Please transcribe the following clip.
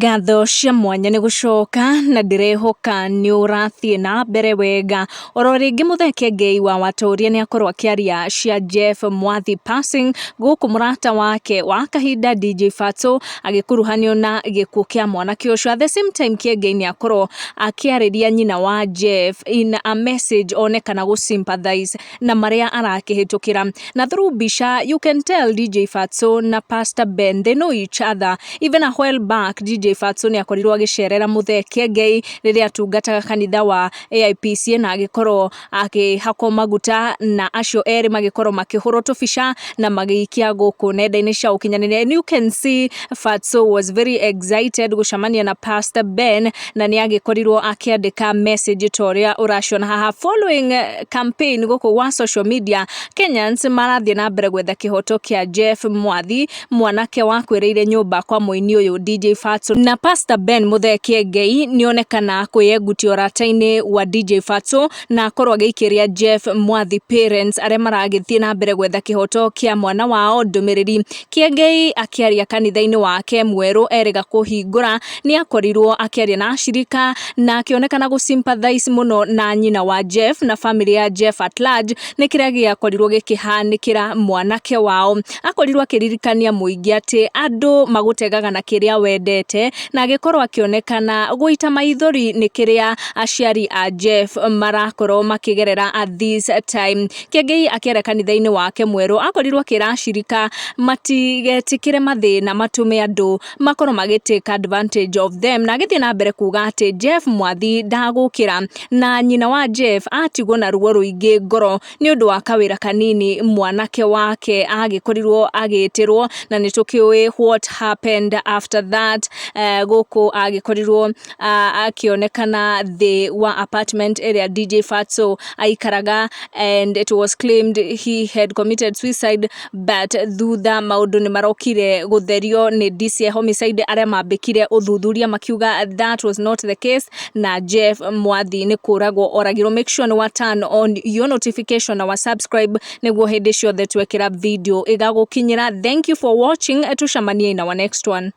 Ngatho cia mwanya nĩ gũcoka na ndĩrehoka nĩ ũrathiĩ na mbere wega. Oro rĩngĩ Mũthee Kĩengei wa Watoria nĩ akorwo akĩaria cia Jeff Mwathi passing, gũkũ mũrata wake wa kahinda DJ Fatxo agĩkuruhanio na gĩkuũ kĩa mwanake ũcio. At the same time, Kĩengei nĩ akorwo akĩarĩria nyina wa Jeff in a message onekana gũ sympathize na marĩa arakĩhĩtũkĩra. Na through mbica you can tell DJ Fatxo na Pastor Ben, they know each other. Even a while back, DJ Fatxo nĩ akorirwo agĩcerera Mũthee Kĩengei rĩrĩa atungataga kanitha wa AIPCA na agĩkorwo akĩhakwo maguta, na acio erĩ magĩkorwo makĩhũrwo tũbica na magĩikia gũkũ nenda-inĩ cia ũkinyanĩria. And you can see Fatxo was very excited gũcemania na Pastor Ben, na nĩ agĩkorirwo akĩandĩka message ta ũrĩa ũraciona haha. Following campaign gũkũ gwa social media, Kenyans marathiĩ na mbere gwetha kĩhoto kĩa Jeff Mwathi, mwanake wakwĩrĩire nyũmba kwa mũini ũyũ DJ Fatxo. Na Pastor Ben Mũthee Kĩengei nĩonekana kwĩyengutia ũrata-inĩ wa DJ Fatxo na akorwo agĩikĩria Jeff Mwathi parents arĩa maragĩthiĩ na mbere gwetha kĩhoto kĩa mwana wao ndũmĩrĩri. Kĩengei akĩaria kanitha-inĩ wake mwerũ erĩga kũhingũra, nĩ akorirwo akĩaria na acirika na akĩonekana gũ sympathize mũno na nyina wa Jeff na family ya Jeff at large nĩ kĩrĩa gĩakorirwo gĩkĩhanĩkĩra mwanake wao. Akorirwo akĩririkania mũingĩ atĩ andũ magũtegaga na kĩrĩa wendete, na agĩkorwo akĩonekana gũita maithori nĩ kĩrĩa aciari a Jeff marakorwo makĩgerera at this time. Kĩengei akĩaria kanitha-inĩ wake mwerũ akorirwo akĩra acirika matigetĩkĩre mathĩna matũme andũ makorwo magĩ take advantage of them, na agĩthiĩ na mbere kuga atĩ Jeff Mwathi ndagũkĩra na nyina wa Jeff atigwo na ruo rũingĩ ngoro nĩ ũndũ wa kawĩra kanini mwanake wake agĩkorirwo agĩtĩrwo. Na nĩ tũkĩũĩ what happened after that. Gũkũ agĩkorirwo akĩonekana thĩ wa apartment ĩrĩa DJ Fatxo aikaraga, and it was claimed he had committed suicide, but thutha maũndũ nĩ marokire gũtherio nĩ DCI homicide arĩa mambĩkire ũthuthuria makiuga that was not the case na Jeff Mwathi nĩ kũragwo oragirwo. Make sure nĩ wa turn on your notification na wa subscribe nĩguo hĩndĩ ciothe twekĩra video ĩgagũkinyĩra. Thank you for watching. Tucemanie in our next one.